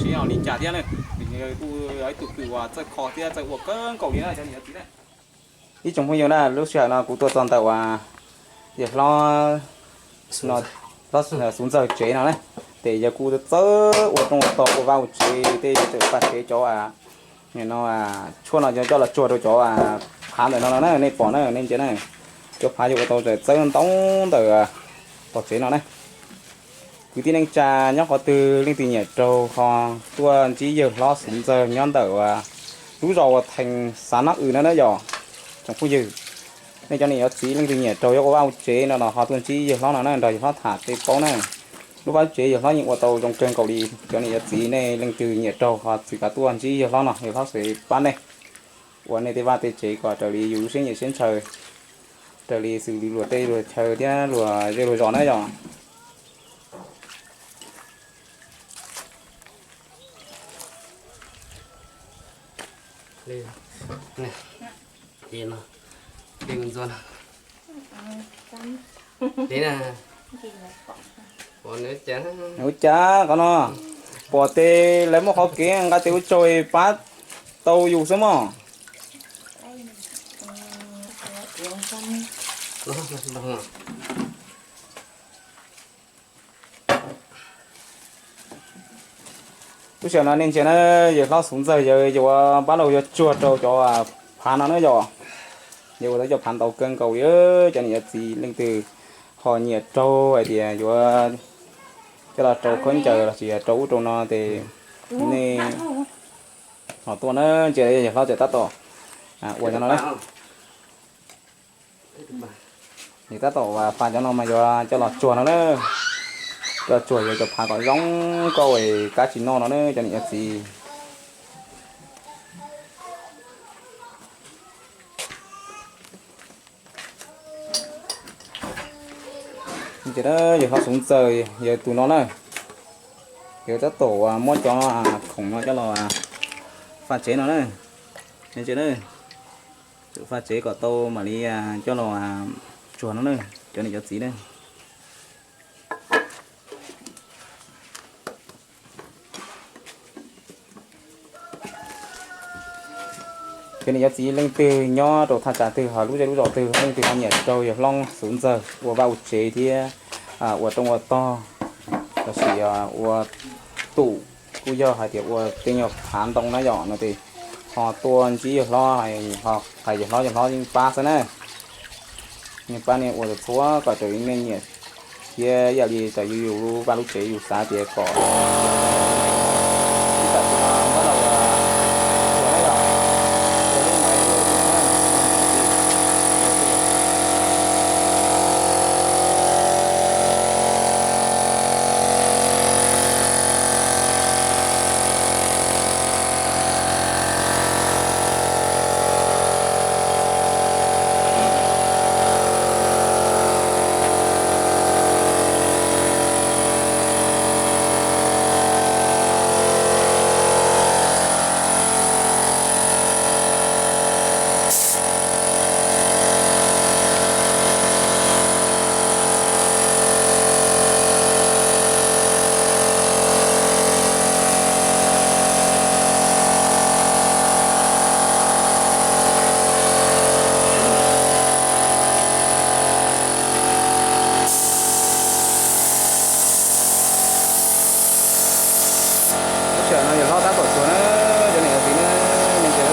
tsev no li cas thiab na. Kuj yog ib tug kws uas txawj kho thiab txawj ua kawg nkaus li na cov niam cov txiv na. Ib tsoom phooj ywg na, lub sij hawm no kuv tuaj txog ntawm uas yawg hlob no, hlob Xuv Ntxawg tsev no na, ces yawg kuj txawj ua rooj ua tog ua vaj ua tsev, tej yawg txawm faj tsev cov no, tshuaj no yog coj los tsuag rau cov phav ntawm no no na, nej pom na, nej ntsia na, cov phav yawg ua tau txawj ntau ntawm tom tsev no na. Kwv tij neej tsa nyob qhov twg leej twg nyiam raug ho tuaj ntsib yawg hlob Xuv Ntxawg nyob ntawm lub zos uas Thees xav Nab Wm no na yom. Tsoom phooj ywg, nej cov niam cov txiv leej twg nyiam raug yuav ua vaj ua tsev no los ho tuaj ntsib yawg hlob no na, nrog yawg hlob tham tej paub na. Lub vaj tsev yawg hlob yeej ua tau zoo kawg nkaus li, cov niam cov txiv nej leej twg nyiam raug ho txwm kav tuaj ntsib yawg hlob no, yawg hlob xav pab nej ua nej tej vaj tej tsev kom raws li yus lub siab nyiam siab ntshaw, raws li xws li luag tej luag chaw thiab luag zej luag zos na yom. Ua cas qhov no pom tes lawv muab qhov kev nqa tes ua tsaug pab tau yus xwb mog. Lub sij hawm no nej ntsia na, yawg hlob Xuv Ntxawg yawg yuav pab laug yuav tsuag rau cov phav no na yom. Yawg ua tau cov phav ntau kawg nkaus li, cov niam cov txiv leej twg ho nyiam raug hais tias yuav coj los rau khaub ncaws los sis rau ub rau no ces nej ho tuaj na, ntsia yawg hlob tseem tab tom ua cov no na. Nws tab tom faj cov no mas yuav coj los tsuag no na. Coj tsuag yuav cov phav kom zoo nkauj es kab tsis noj no na cov niam cov txiv. Ces yawg hlob Xuv Ntxawg yawg tus no na, yawg tab tom muab cov khoom no coj los faj tsev no na. Faj tsev kom tau mam li coj los tsuag no na, cov niam cov txiv na. Cov niam cov txiv leej twg nyob rau thaj tsam twg hos lub zej lub zos twg leej twg ho nyiam raug yawg hlob Xuv Ntxawg ua vaj ua tsev thiab ua rooj ua tog lossis ua tub, kuj yog hais tias ua tej nyuag phav ntoo na yom no ces ho tuaj ntsib yawg hlob, hais yawg hlob, yawg hlob yeej pab xwb na. Yeej pab nej ua txhua kom raws li nej nyiam thiab ib yam li raws yus lub vaj lub tsev yus xav tias kom Lub sij hawm no yawg hlob tab tom tsuag na, cov niam cov txiv na, nej ntsia.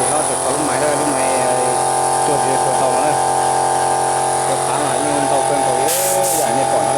Yawg hlob tseem kho lub maiv na, lub maiv tsuag tsis tsuag tau no na. Cov phav mas yeej ntau kawg nkaus li, yam nej pom no.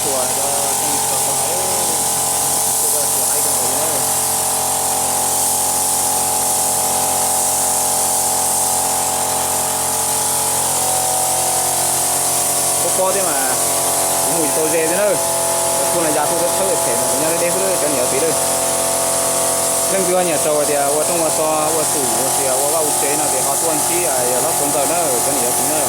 Tsuas cov tseem tso tau, tsuas aib zoo nkaus li na. Pob pob thiab mas kuv mus tsis tau ze thiab na. Kuv na yas kuj tshawb tshawb phem mas kuv nyob deb deb xwb cov niam cov txiv lawm. Leej twg ho nyiam raug hais tias ua rooj ua xo, ua xum, ua xias, ua vaj ua tsev no ces ho tuaj ntsib yog Hlob Txoov Ntxawm na cov niam cov txiv na.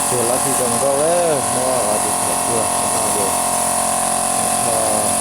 Tsuag lab tsi zoo nkauj, muab tus thaum tsuag no ces tho